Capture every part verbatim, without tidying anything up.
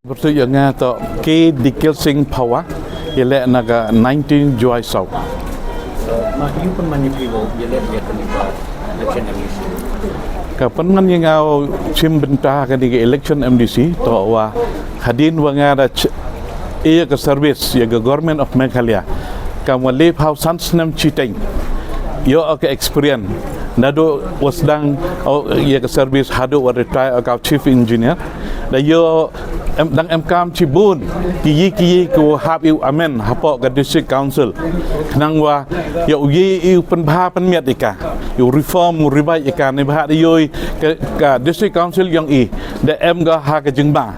Pyrtuit ya nga toh K Dikelsing Phawa, ya leh na ka nineteen Jowai South. Ma, yow pynman ya phi wow ya leh ya kani ka election M D C. Ka pynman ya nga wow chim bynta kani ka election M D C toh wa hadien wa nga da ch-, e ya ka service ya ka Government of Meghalaya, kam wa le phaw san snem chiteng. Yoh ka experience nadooh wa sdang o ya ka service hadooh wa retire o ka Chief Engineer. Da yoh em, dang em kam chibun ki yi ki yi ki wa hap yow amen hapoh ka District Council. Khnang wa yow ye yow pynbha pynmiat ya ka, yow reform, yow revise ya ka, neibhah da yoh ka, ka District Council yong i da em ka ha ka jingma.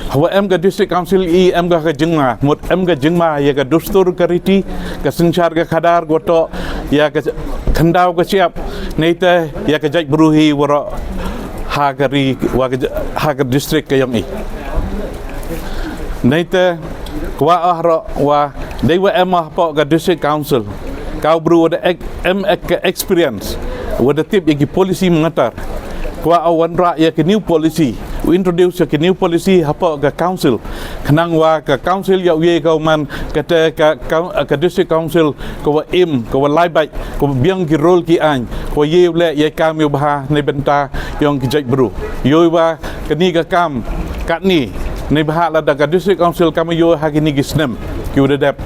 Hawa em ka District Council i em ka ha ka jingma, mut em ka jingma ya ka dustur ka riti, ka synshar ka khadar, ko toh ya ka khyndaw ka siap, neite ya ka jaitbru hi waroh ha ka ri, wa ka ja-, ha ka district ka yong i. Neite kwah o haroh wa dei wa em o hapoh ka District Council ka bru wa da ek-, em ek-, ka experience, wa da tip ya ki policy mangtar. Kwah o wanrah ya ki new policy, u introduce ya ki new policy hapoh ka council. Khnang wa ka council yow ye ka u man kate ka, ka, ka District Council ka wa im, ka wa lai bait, ka wa biang ki rule ki aiñ, ka wa ye u leh ya kam yow bha neibynta yong ki jaitbru. Yow wa kani ka kam katni, neibhah lada ka District Council kam yoh ha kini ki snem ki wa da dep,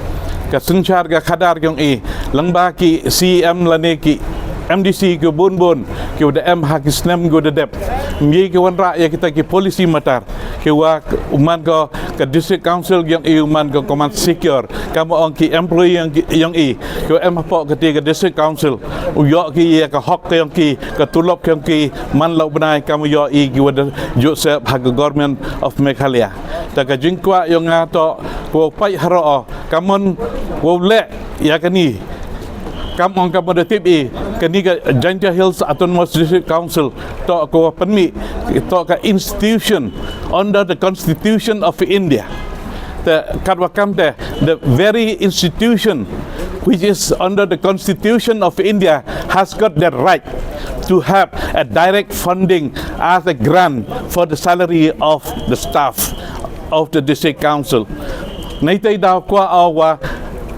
ka synshar ka khadar yong i, lyngba ki C E M lane ki M D C ki bun bun ki wa da em ha ki snem ki wa da dep, ym ye ki wanrah ya kita ki policy mangtar, ki wa u man ko ka District Council yong i u man ko ka man secure, kam ong ki employee yong ki, yong i, ki wa em hapoh kate ka District Council, u yoh ki ya ka hok ka yong ki, ka tulop ka yong ki man la u bnai, kam yoh i ki wa da jooh sep ha ka Government of Meghalaya. Ta ka jingkwah yong nga toh ka wow pait haroh o, ka mon wow leh ya kani, kam ong ka mon da tip i, kani ka Jaintia Hills Autonomous District Council toh ka wa pynmih, toh ka institution under the Constitution of India. Te katwa kamte, the very institution which is under the Constitution of India has got the right to have a direct funding as a grant for the salary of the staff of the District Council. Neite da kwah o wa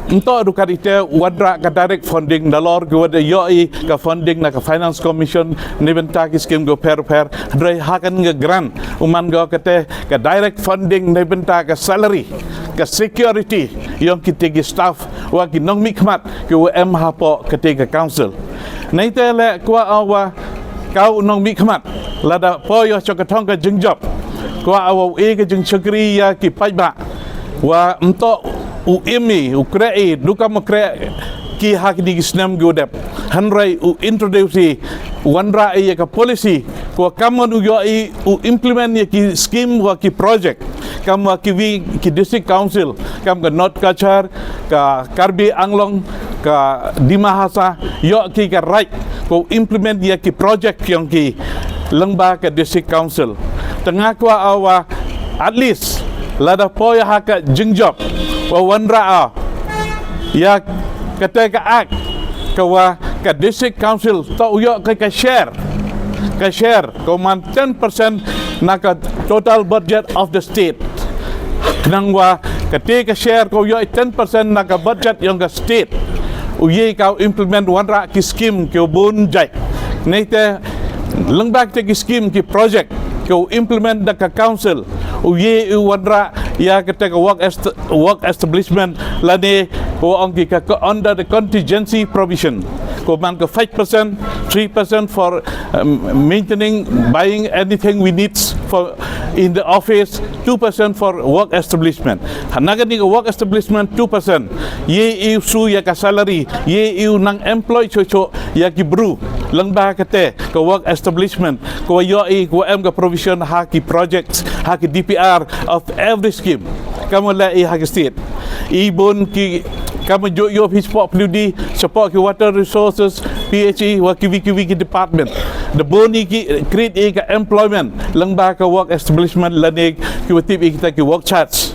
ym toh du kat ite wanrah ka direct funding, nalor ki wa da yoh i ka funding na ka Finance Commission neibynta ki scheme ko pher pher, hynrei ha kani ka grant u man ko kate ka direct funding neibynta ka salary, ka security yong kite ki staff wa ki nongmihkhmat ki wa em hapoh kate ka council. Neite leh kwah o wa ka u nongmihkhmat lada poi yoh cha ka thong ka jingjop, kwah o wow e ka jingchakri ya ki paidbah, wa ym toh u im i, u kreh i du kam u kreh ki ha kini ki snem ki wa dep, hynrei u introduce i, wanrah i ya ka policy, ka wa kam mon u yoh i u implement ya ki scheme wa ki project, kam wa ki wi ki District Council, kam ka North Cachar, ka Karbi Anglong, ka Dima Hasao, yoh ki ka right ka wow implement ya ki project yong ki lyngba ka District Council. Te nga kwah o wa at least lada poi ha ka jingjop wa wanrah o ya kate ka act, ka wa ka District Council toh u yoh ka, ka share, ka share ka man ten percent na ka total budget of the state. Khnang wa kate ka share ka yoh ten percent na ka budget yong ka state, u ye ka u implement wanrah ki scheme ki wa bun jait. Neite lyngba kate ki scheme ki project ka u implement da ka council, u ye u wanrah ya kate ka work est-, work establishment lane ka wa ong ki ka, ka under the contingency provision, ka man ka five percent, three percent for, um, maintaining, buying anything we need for in the office, two percent for work establishment. Ha na kani ka work establishment two percent, ye i u shu ya ka salary, ye i u nang employ choh choh ya ki bru lyngba kate ka work establishment, ka wa yoh i ka wa em ka provision ha ki projects, ha ki D P R of every scheme. Kam wa leh i ha ki state, i bun ki, kam wa jooh yoh phi chapoh P W D, chapoh ki water resources, P H E, wa ki wi ki wi ki department. Da bun i ki create i ka employment lyngba ka work establishment lane ki wa tip i kita ki work charge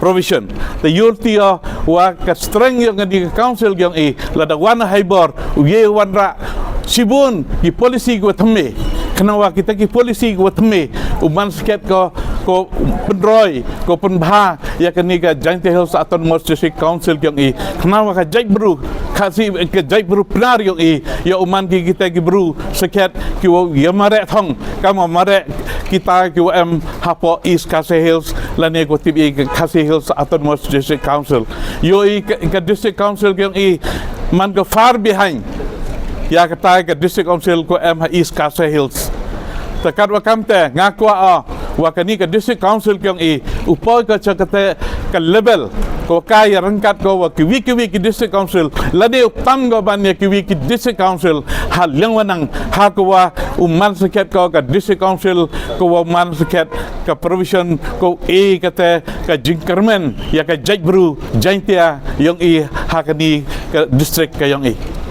provision. Te yoh ti o wa ka strength yong kani ka council yong i, lada wan ha i bor, u ye wanrah chibun ki policy ki wa thymme. Khnang wa kita ki policy ki wa thymme u man sket ko ko pynroi, ko pynbha ya kani ka Jaintia Hills Autonomous District Council yong i. Khnang wa ka jaitbru Khasi, ka jaitbru Pnar yong i, yow man ki kita ki bru sakhiat ki wow ya mareh thong, kam wa mareh kita ki wa em hapoh East Khasi Hills, lane ko tip i ka Khasi Hills Autonomous District Council. Yow i ka, ka District Council yong i man ka far behind ya kata ka District Council ko em ha East Khasi Hills. Te katwa kamte nga kwah o wa kani ka District Council yong i u poi ko cha kata ka level ko ka ya rangkat ko wa kiwi kiwi ki District Council, lane u tam ko ban ya kiwi ki District Council ha liang wanang, ha ko wa u man sakhiat ko ka District Council, ko wa man sakhiat ka provision ko e kata ka jingkyrmen ya ka jaitbru Jaintia yong i ha kani ka district ka yong i.